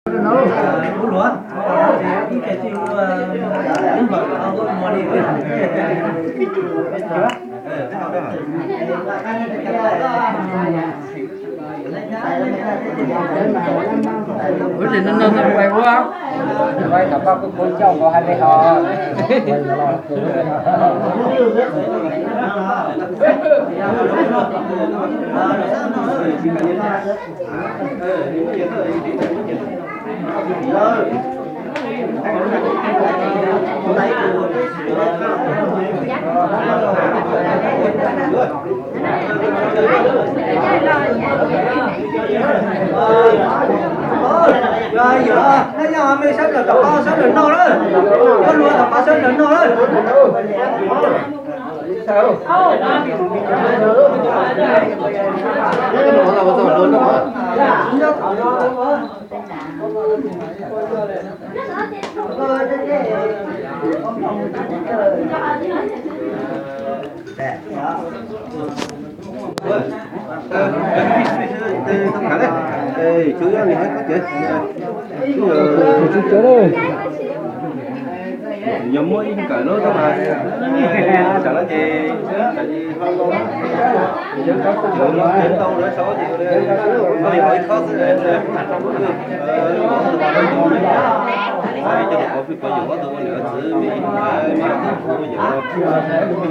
Ua tsis no no xwb pais ua, pais thaum koj kuj khuv coj nkaus hais li ho. Yog, yog, nej nyob mej sawv daws tom qab sawv daws noj lawm, koj luag tom qab sawv daws noj lawm. Yog muaj ib nkawm lub tub mas, tam no ces, tam no ces ntau lawv sau ces, ib khob xwb. Cov laus pov pheej pov yawm ob tug ua niam txiv me, me ob tug ua yawm,